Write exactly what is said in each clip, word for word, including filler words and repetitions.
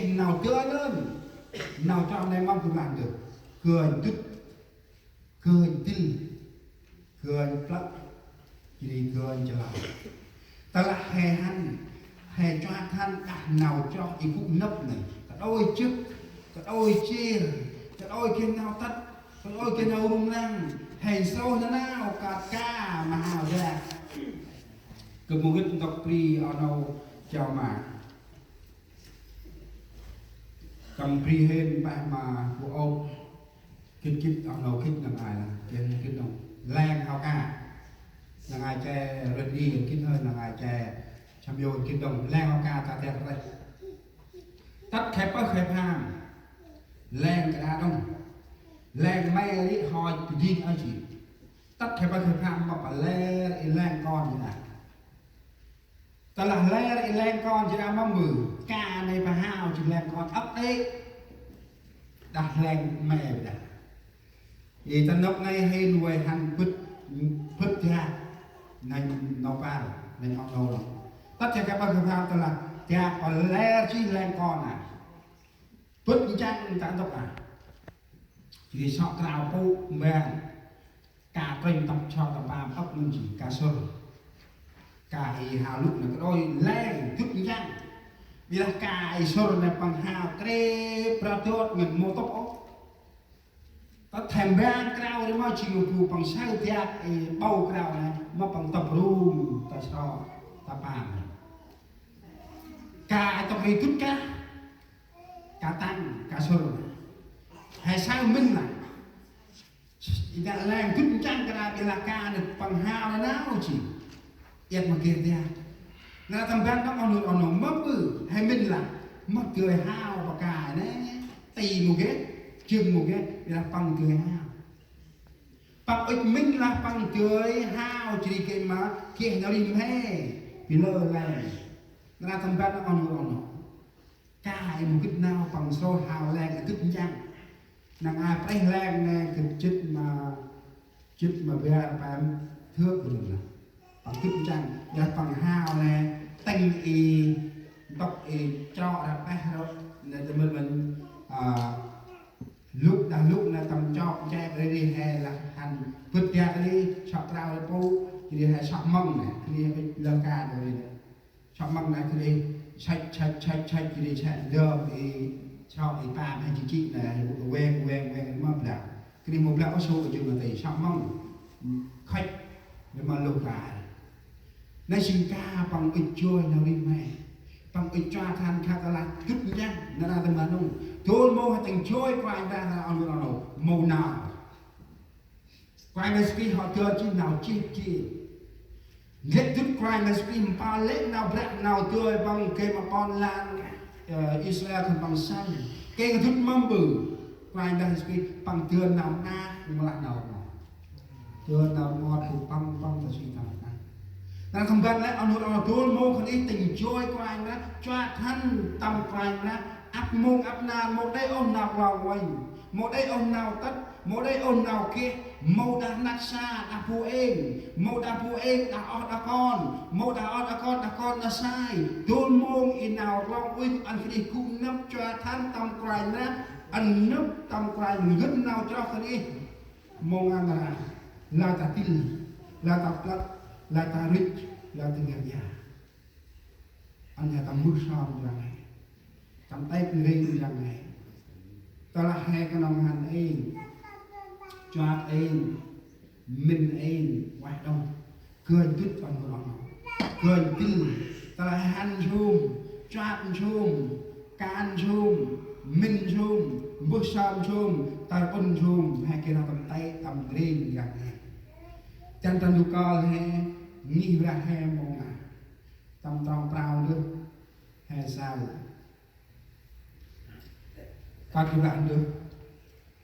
nau dơi lơn, nau chroh nây mâm gâp lah ndơ, gơnh dŭt, gơnh dĭl, gơnh plơ̆, jêh ri gơnh chalơi. Tơlah he hăn, he chuă hăn đah nau chroh i gŭ nâp nây, kađôi jât, kađôi jêr, kađôi geh nau tât, kađôi geh nau rŭng răng, he nsrôyh nanao kơt ka ma hao dak. Gâp mâu gĭt ntŭk bri oh nô jao ma. Gâp bri hên mpeh ma bu ôp. Gĭt gĭt oh nô gĭt năng ai lah, gĭt gĭt nô. Leng hao ka. Năng ai che rêt ri gĭt hơi, năng ai che Sam Yôn gĭt nô. Leng hao ka ta dak rêh. Tât khe pơh khe pham. Leng kơ đa đŏng. Leng may ri hoi pơdin ai jêh. Tât khe pơh khe pham ma pă lĕ i leng kon jêh đa. Tơlah lĕ i leng kon jêh đa mâm ƀư, ka nây pă hao jêh leng kon âk đê̆. Đah leng me đah. I ta nôk nây hên vay hăn bĭt, bĭt dak. Nây nau pal, nây oh nô lŏng. Tât jêh kơ pơh kơ pham tơlah dak pă lĕ jêh leng kon a. Bĭt njăng ta ntŭk a. Jêh ri sŏ krao pŭ mbang. Ka trênh tâm sŏ tâm pam âk mân jêh, ka sŭr. Ka i hao lŭk nây kađôi leng dŭt njăng. Bi lah ka i sŭr nây păng hao krêp brat dôt ngăn mâu tŭp ôh. Ta thêm mbang krao ri ma jêng bu păng saơ dak i bâu krao nây ma păng tŭp rung ta sŏ ta pam. Ka i tŭp ri dŭt ka, ka tăng, ka sŭr. He saơ mĭn lah. I dak leng dŭt njăng kơ đa bi lah ka nây păng hao nanao jêh. Iăt ma geh dak. Nây tâm ban đŏng oh nô, oh nô mâm ƀư, he mĭn lah. Mât dơi hao pă ka nây. Ti mâu geh, jâng mâu geh, bi lah păng dơi hao. Păng ŭch mĭn lah păng dơi hao jêh ri geh ma, geh nau ri mhe. Bi lơ leng. Nây tâm ban đŏng oh nô, oh nô. Ka i mâu gĭt nau păng srôyh hao leng i dŭt njăng. Năng ai prêh leng nây gâp jât ma, jât ma bar pam thưk gâp nây. Păng dŭt njăng, dah păng hao nây, tĭng i, ntŭk i, chroh rah peh rơh, nây tơmĭn mĭn, a, lŭk đah lŭk nây tâm chok nchep ri ri he lah hăn bĭt dak ri, sŏ krao ri pŭ, ri he sŏ mâng nây, ri he lơ ka ri nây. Sŏ mâng nây kơ ri săch, săch, săch, săch kơ ri săch ndơm i sŏ i pam he jêh jêh nây, weng, weng, weng, mâu blau. Kơ ri mâu blau ôh sŏ jêng nây, sŏ mâng. Khăch, nây ma lôk ka. Nây jêng ka păng ŭch joi nau ri mhe. Păng ŭch chuă hăn kha ta lah dŭt njăng, nây nây tâm ban đŏng. Dôl mâu he tĭng joi Kôranh Brah nây oh nô, oh nô, mâu nau. Kôranh Yêsu Krist hŏ dơn jêh nau jêh jêh. Geh dŭt Kôranh Yêsu Krist mpơl lĕ nau brah nau dơi păng geh ma ƀon lan, ơ, Israel khân păng sanh. Geh dŭt mâm ƀư. Kôranh Yêsu Krist păng dơn nau mơak, mâu lah nau rngot. Dơn nau rngot bu păng păng ta si nau mơak. Nây tâm ban lĕ oh nô, oh nô dôl mâu khân ih tĭng joi Kôranh Brah, chuă hăn tâm Kôranh Brah, ăp mông ăp nar mâu đei ôh nau klong uănh. Mâu đei ôh nau tât, mâu đei ôh nau geh, mâu đah rnăk sa, đah bu êng, mâu đah bu êng, đah oh đah kon, mâu đah oh đah kon, đah kon đah sai. Dôl mông i nau klong uănh, ăn khân ih gŭ nâp chuă hăn tâm Kôranh Brah, ăn nâp tâm Kôranh, ngăn nau chroh khân ih. Mông ăn ra, lah ta dĭl, lah ta plăt, lah ta rŭch, lah ta ngăn ya. Ăn he tâm mbơh sơm Brah he. Tâm têk nrêng Brah he. Tơlah he knŏng hăn êng, chuăt êng, mĭn êng, ueh đŏng. Gơnh dŭt tâm rŏng nô. Gơnh dĭl. Tơlah he hăn nsum, chuăt nsum, kan nsum, mĭn nsum, mbơh sơm nsum, tâm ƀŭn nsum, he geh nau tâm têk, tâm nrêng Brah he. Dăn ta ndu kơl he, ngih Brah he mông a. Tâm trong prao ndơ, he saơ. Kơt gâp lah ndơ,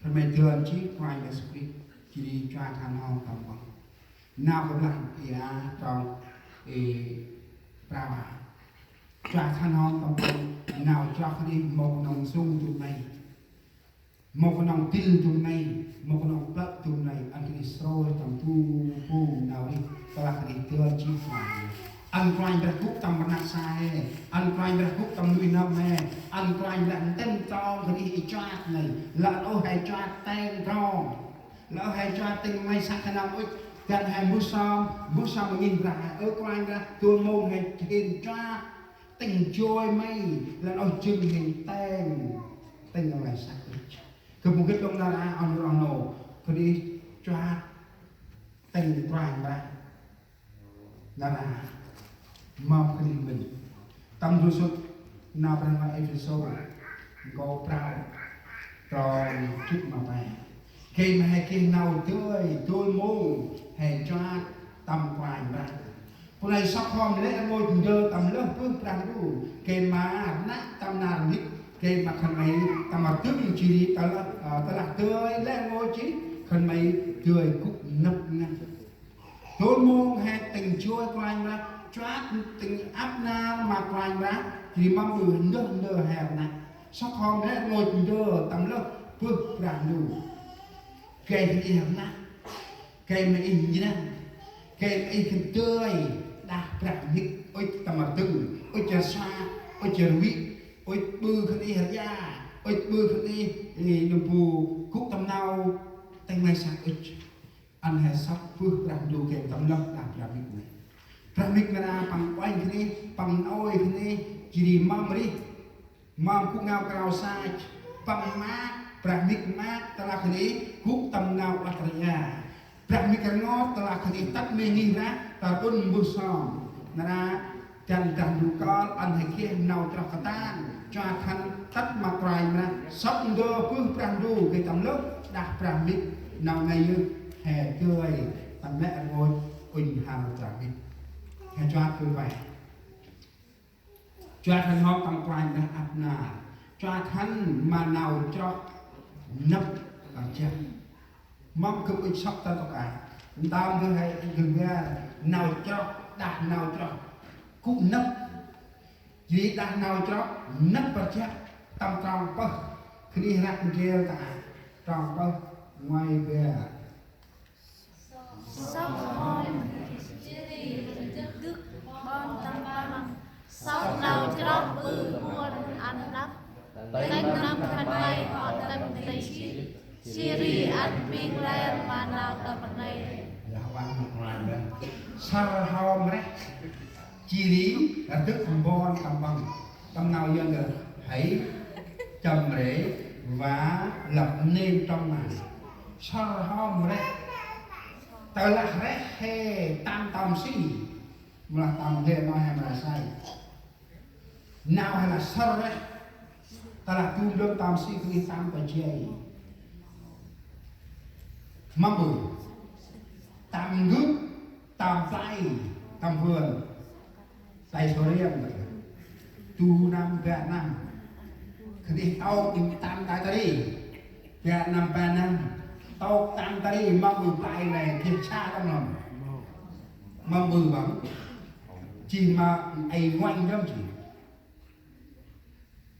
khân may dơn jêh Kôranh Yêsu Krist, jêh ri chuă hăn hŏm tâm Păng. Nau gâp lah i a trong i prao a. Chuă hăn hŏm tâm Păng, nau chroh ri mâu knŏng sŭng dŭm nây. Mâu knŏng dĭl dŭm nây, mâu knŏng plơ̆ dŭm nây, ăn khân ih srôyh tâm bu, bu nau ri, tơlah khân ih dơn jêh Kôranh. Ăn Kôranh Brah gŭ tâm rnăk sa he, ăn Kôranh Brah gŭ tâm nuih n'hâm he, ăn Kôranh Brah ntĭm trong khân ih i chuat nây, lŏ ôh he chuat teng trong, lŏ ôh he chuat tĭng may săk he nau ŭch, găn he mbơh sơm, mbơh sơm ma ngih Brah, ơ Kôranh Brah, dôl mông he hên chuat tĭng joi may, lŏ ôh jâng he teng, tĭng may săk ŭch. Gâp mâu gĭt lŏng nar aơ, oh nô, oh nô, khân ih chuat tĭng Kôranh Brah. Nar aơ, mâm khân ih mĭn. Tâm du sŭt nau Brah ma Êphêsô, nkô̆ prao, trong jât ma pe. Gay ma he geh nau dơi, dôl mông, he chuat tâm Kôranh Brah. Pô nây sŏk hŏm lĕ rngôch ndơ tâm lơh bơh Brah Ndu, gay ma rnăk tâm nar mhĭk, gay ma khân may tâm rdâng jêh ri tơlah, ơ, tơlah dơi lĕ rngôch jêh, khân may dơi gŭ nâp ngăn. Dôl mông he tĭng joi Kôranh Brah, chuat tĭng ăp nar ma Kôranh Brah, jêh ri mâm ƀư ndơ ndơ he rnăk. Sŏk hŏm lĕ rngôch ndơ tâm lơh bơh Brah Ndu. Gay khân ih rnăk, gay ma ih njrăng, gay ma ih khân dơi, đah brah mhĭk, ŭch tâm rdâng, ŭch rsa, ŭch rvĭ, ŭch ƀư khân ih rdja, ŭch ƀư khân ih, ê, nâm bu gŭ tâm nau tĭng may săk ŭch. Ăn he sŏk bơh Brah Ndu gay tâm lơh đah brah mhĭk nây. Brah mhĭk nar aơ păng uănh khân ih, păng nôi khân ih, jêh ri mâm rêh, mâm gŭ nau krao sach, păng maak, brah mhĭk maak, tơlah khân ih gŭ tâm nau đah ria. Brah mhĭk rngot, tơlah khân ih tât mê ngih Brah, ta ƀŭn mbơh sơm. Nar aơ, dăn Brah Ndu kơl ăn he geh nau chroh katang, chuat hăn tât ma Kôranh Brah, sŏk ndơ bơh Brah Ndu gay tâm lơh đah brah mhĭk, nau nây yơh he dơi tâm lĕ rngôch ŭnh hăn brah mhĭk. He chuat gâp vay. Chuat hăn hŏm tâm Kôranh Brah ăp nar. Chuat hăn ma nau chroh nâp, ơ, jăk. Mâm gâp ŭch sŏk ta tôk a. Ntơm gâp he gâp vay nau chroh, đah nau chroh. Gŭ nâp. Jêh ri đah nau chroh nâp bar jăk tâm trong pơh. Khân ih răk ndrel ta trong pơh ngoai bar. Sŏk hŏm jêh ri dâk ƀon tâm păng. Sŏk nau chroh ƀư ƀon ăn nâp. Tĭng nâm khân may hŏ tâm tĭng jêh. Jêh ri ăn ping len ma nau tâm rnê. Lah văng ma Kôranh Brah. Săr hŏm reh. Jêh ri rdâk ƀon tâm păng. Tâm nau yơn gơ hei châm rê va lăp nên trong ma. Săr hŏm reh. Tơlah reh he tâm tâm si. Mâu lah tâm rê ma he mra sai. Nau he lah săr reh. Tơlah du ndơm tâm si khân ih tâm pa jay. Mâm ƀư. Tâm ngưp, tâm play, tâm vườn. Play sô riêng. Du năm, ba năm. Khân ih tâu tâm ta ri. Ba năm, ba năm. Tâu tâm ta ri, mâm ƀư play nây, geh sa tâm lŏm. Mâm ƀư băng. Jêh ma ê ngoanh jâm jêh.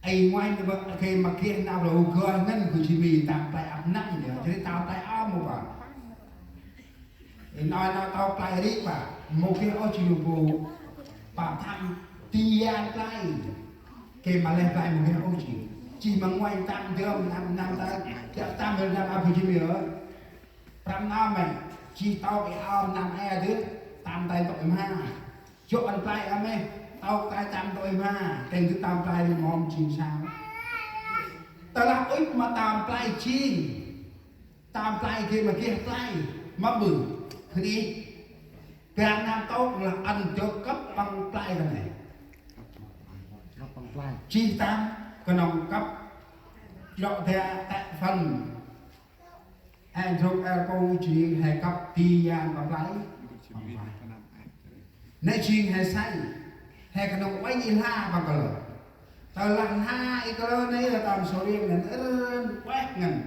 Ê ngoanh nê bơ, kê ma geh nau rô gơh ngăn gŭ jêh mi tâm play ăp năm yơh. Jêh ri tâm play ơm mâu băng. Ê, nau nau tâm play ri băng. Mâu geh ôh jêh nơm bu. Băng tâm tian play. Kê ma lĕ play mâu geh ôh jêh. Jêh ma ngoanh tâm dơm năm năm ta. Jêh tâm dơm năm ăp gŭ jêh mi yơh. Prăm năm ê. Jêh tôk ê ơm năm ê dơm. Tâm tay tôk ê mha. Jŏ ăn play a meh, tâu tay tâm tui ma, kêng gĭt tâm play ri mâm jêng sao. Tơlah ŭch ma tâm play jêng, tâm play geh ma geh play, mâm ƀư, khân ih, gah năm tôk lah ăn jŏ kâp păng play ta nê. Jêh tâm, knŏng kâp, jŏ tê, tê phân, Ê, ndrôk ê, kô jêng he kâp ti yan ma play. Nê jêng he say. He knŏng uănh i hla băng kalơ. Tơlah hla i kalơ nê lah tâm sô riêng nê ơ̆n ueh ngăn.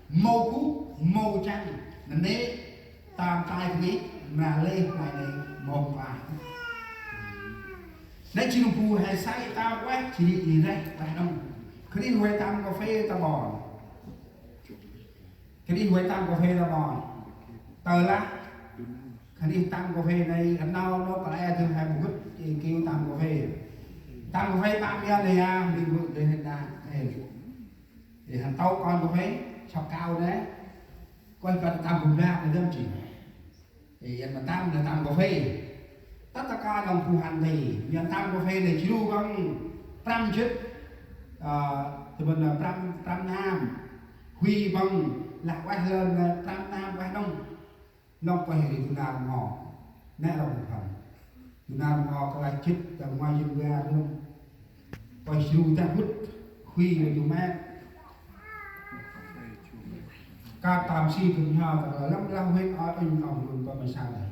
Mâu gŭ, mâu chăng. Nê nê, tâm play nê, mra lê play nê, mâu play. Nê jêng bu he say tâm ueh, jêng i reh, ueh nŏng. Khân ih huê tâm cà phê ta ƀon. Khân ih huê tâm cà phê ta ƀon. Tơlah Hăn ih tăm cà phê nây, hăn nau nô pă e dơm he mâu gĭt, ih kiu tăm cà phê. Tăm cà phê pă mian nây a, ih gŭ dê hăn đă, ê. Ih hăn tâu kon cà phê, sŏk kao nê. Kuăl bân tăm bum dak nê dơm jêng. Ih hăn ma tăm nê tăm cà phê. Tât ta ka nŏng bu hăn nây, mian tăm cà phê nê jru păng, prăm jê̆t, ơ, tơ bân, ơ, prăm, prăm nam. Huy păng, lah ueh lơn, ơ, prăm nam ueh nŏng. Nŏng kuăl ri du nar ngŏ. Nê rŏng khân. Du nar ngŏ kơ lah jê̆t, ta ma jê̆t wa rŏng. Kuăl jru ta gŭt. Huy wa du mét. Ka tăm si gâp nhhơ, ta kơ lăm lah huêng ơi ŭnh ŏng lun pa ma sa nê.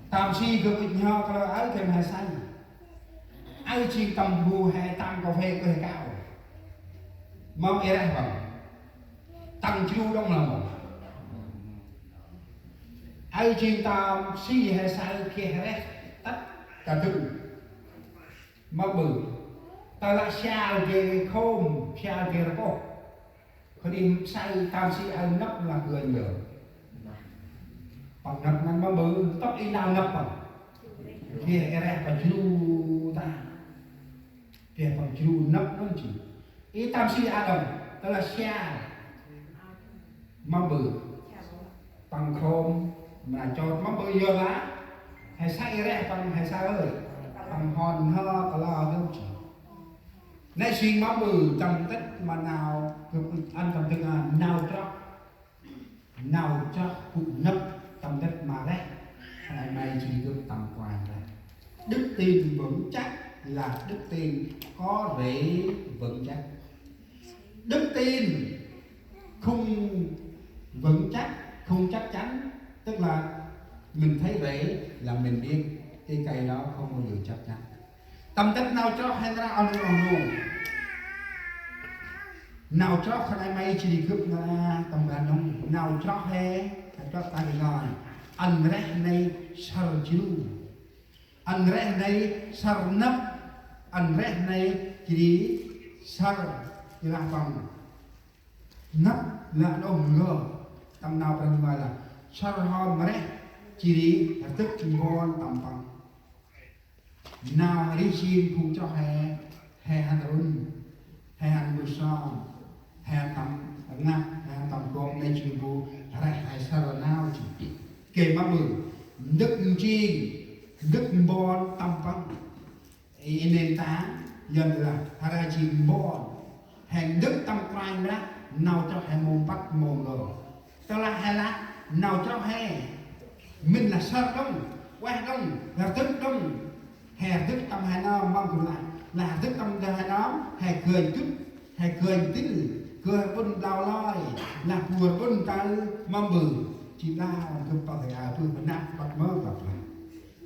Tăm si gâp ŭch nhhơ kơ lơ aơ gâp he say. Aơ jêng tăm bu he tăm cà phê kơ he kao. Mâm ê reh păng. Tăng jru đŏng lah mâm. Aơ jêng tăm si he say geh reh tât ta dâng. Mâm ƀư. Ta lah sial geh khôm, sial geh rơpoh. Khân ih say tăm si aơ nâp lah gơnh lơ. Păng nâp ngăn mâm ƀư, tât ih nau nâp păng. Geh ê reh păng jru ta. Geh păng jru nâp ngăn jêh. Ih tăm si aơ đŏng, ta lah sial. Mâm ƀư. Păng khôm, mra chôt mâm ƀư yơh lah. He say ê reh păng he say ơi. Păng hon hơ ta lah ngăn jêh. Nê jêng mâm ƀư tâm tât ma nau gâp ăn tâm tât, a, nau chroh. Nau chroh gŭ nâp tâm tât ma reh. Khân ay may jêh gâp tâm Kôranh Brah. Đức tin vững chắc là đức tin có rễ vững chắc. Đức tin không vững chắc, không chắc chắn, tức là mình thấy rễ là mình biết cái cây đó không bao giờ chắc chắn. Tâm tât nau chroh he nđra oh nô oh nô. Nau chroh khân ay may jêh ri gâp nđra tâm ban nŏng. Nau chroh he, he chroh ta ri ngơi. Ăn reh nây săr jru. Ăn reh nây săr nâp. Ăn reh nây jêh ri săr jêh lah păng. Nâp lah nô ngơ. Tâm nau Brah Ndu ngơi lah săr hŏm reh jêh ri rdâk mbon tâm păng. Nau rêh jêng phung chroh he, he hăn rŭn, he hăn mbơh sơm, he hăn tâm rnglăp, he hăn tâm gŏp nê jêng bu reh he săr nau jêh. Geh mâm ƀư, ndâk njêng, ndâk mbon tâm păng. Ê, nền tảng, yơn lah, he reh jêng mbon. He ndâk tâm Kôranh Brah, nau chroh he mâu păt mâu lơ. Tơ lah he lah, nau chroh he. Mĭn lah săr đŏng, ueh đŏng, rdâk đŏng. He rdâk tâm he nơm, mâm gâp lah. Lah rdâk tâm he nơm, he gơnh dŭt, he gơnh dĭl, gơnh ƀŭn blao lơi, lah bu ƀŭn tơ, mâm ƀư. Jêh lah, gâp păt he a, bu bơnăk păt mơ păt lah.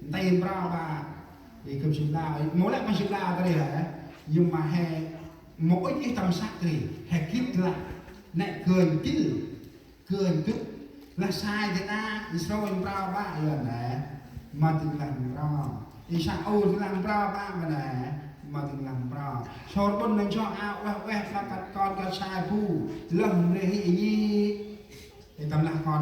Nti mprơ ba, ê, gâp jêng lah, mâu lĕ ma jêng lah ta ri he. Nhưng mà he, mâu ŭch ih tâm săk ri, he gĭt lah. Nê gơnh dĭl. Gơnh dŭt lah sai dê đa, ih srôi mprơ ƀă yơn nê, ma dâng lah mprơ. Ih sa ur dâng lah mprơ ƀă ma nê, ma dâng lah mprơ. Sor ƀŭn nâng sor a ueh ueh lah kăt kon kăt sai bu, lơh mre hĭ ih nhi. Ih tâm lah kon